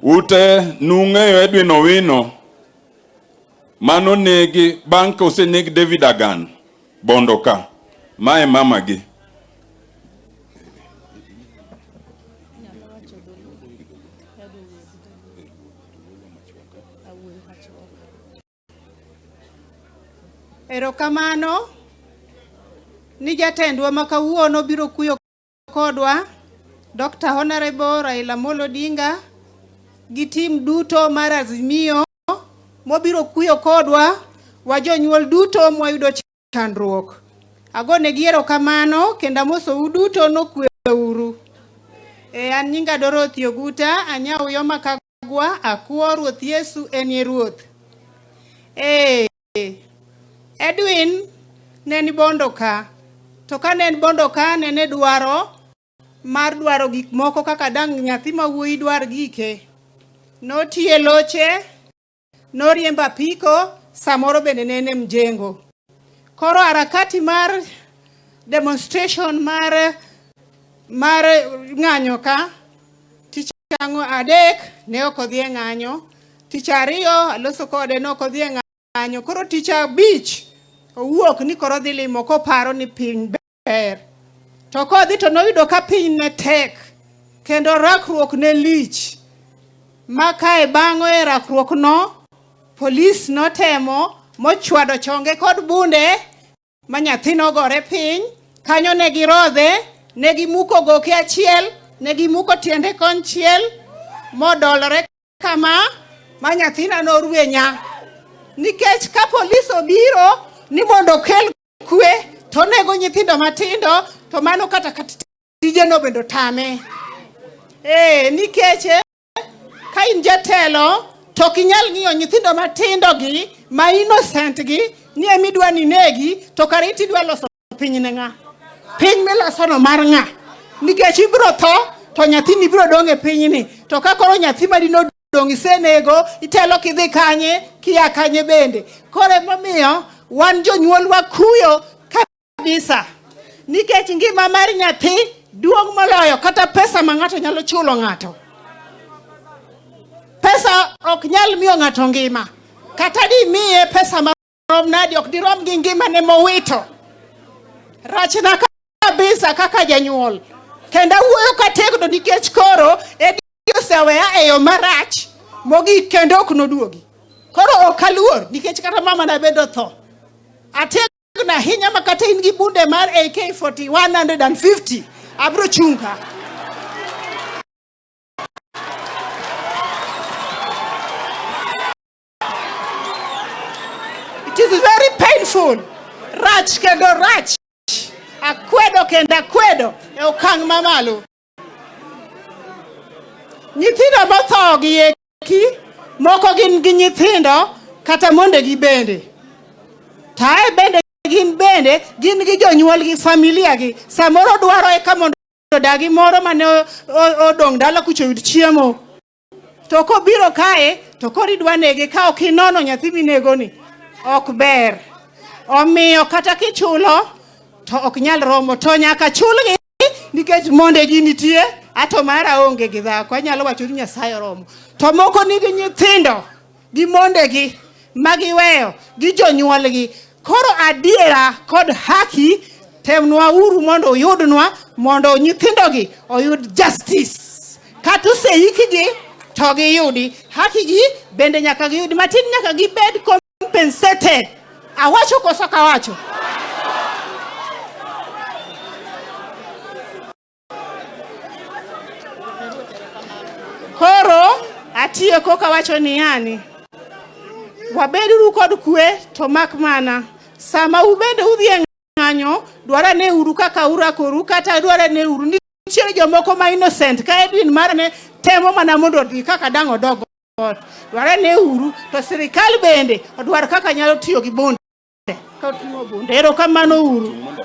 Ute nung'eyo Edwin Owino mano negi bang' ka oseneg David Agan Bondo ka. Mae mama gi. Erokamano ni jatendwa ma kawuono biro kuyo kodwa Dr. Honorable Raila Amolo Odinga gi tim duto mar Azimio mobiro kuyo kodwa wa jonyuol duto mwayudo chandruok. Agonegi erokamano kendo amosou duto nokweuru. E, an nyinga Dorothy Oguta, anyauyo Makagwa, akuo Ruoth Yesu enie Ruoth. E, Edwin ne ni Bondo ka, to ka ne en Bondo ka ne ne dwaro mar dwaro gik moko kaka dang' nyathi ma wuoyi dwar gike. Notiye loche, noriembo apiko, samoro bende ne en e mjengo. Koro harakati mar demonstration mar ng'anyo ka, tich ang'o adek ne ok odhi e ng'anyo, tich ariyo aloso kode ne ok odhi e ng'anyo, koro tich abich owuok ni koro odhi limo koparo ni piny ber. To kodhi to noyudo ka piny ne tek kendo rakruok ne lich. Ma kae bang'o e rakruok no, polis notemo mochwado chonge kod bunde ma nyathi nogore piny. Kanyo ne girodhe, ne gimuko goke achiel, ne gimuko tiende konchiel, modolore kama ma nyathina norwenya. Nikech ka polis obiro ni mondo okel kwe to onego nyithindo matindo, to mano kata tijeno bende otame. Nikech ka in jatelo to ok inyal ng'iyo nyithindo matindo gi ma innocent gi ni ema idwa ni negi, to kare iti idwa loso piny ne ng'a? Piny milosono mar ng'a? Nikech ibiro tho to nyathini biro dong' e pinyni, to ka koro nyathi mari nodong' isenego, itelo kidhi kanye, kia kanye bende. Koro emomiyo wan jonyuol wakuyo kabisa, nikech ngima mar nyathi duong' moloyo kata pesa ma ng'ato nyalo chulo ng'ato. Pesa ok nyal miyo ng'ato ngima, kata dimiye pesa marom nadi ok dirom gi ngimane mowito. Rachna kabisa kaka janyuol, kendo awuoyo kategno nikech koro Edi oseweya e yo marach mogik kendo ok noduogi. Koro ok aluor nikech kata mama na bende otho. Ategno ahinya ma kata in gi bunde mar AK-40 150 abro chung' ka. It is very painful. Rach kendo rach. Akwedo kendo akwedo e okang' mamalo. Nyithindo motho gi eki, moko gin gi nyithindo kata mondegi bende. Tae bende gin bende gin gi jonyuol gi familia gi. Samoro dwaro eka mondo dagi moro mane odong' dala kucho oyud chiemo. To kobiro kae to koro idwa nege ka ok inono nyathi minegoni. Ok ber. Omiyo kata kichulo to ok nyal romo, to nyaka chulgi nikech mondegi nitie, ato mara onge gi dhako, anyalo wacho ni Nyasaye oromo. To moko nigi nyithindo gi mondegi ma giweyo gi jonyuolgi. Koro adiera kod haki temnwa uru mondo uyudnwa, mondo nyithindogi oyud justice. Kata oseikgi to giyudi haki gi bende nyaka giyudi matin, nyaka gibed compensated. Awacho koso kawacho? Koro atieko kawacho ni yani wabeduru kod kwe, to mak mana sama ubende udhi e ng'anyo, dwar ane uru kaka urakoru, kata dwar ane uru nitiere jomoko ma innocent ka Edwin mara ne temo mana mondo odhi kaka dang' odog ot. Dwar ane uru to sirikal bende odwar kaka nyalo tiyo gi bunde ka oting'o bunde. Erokamano uru.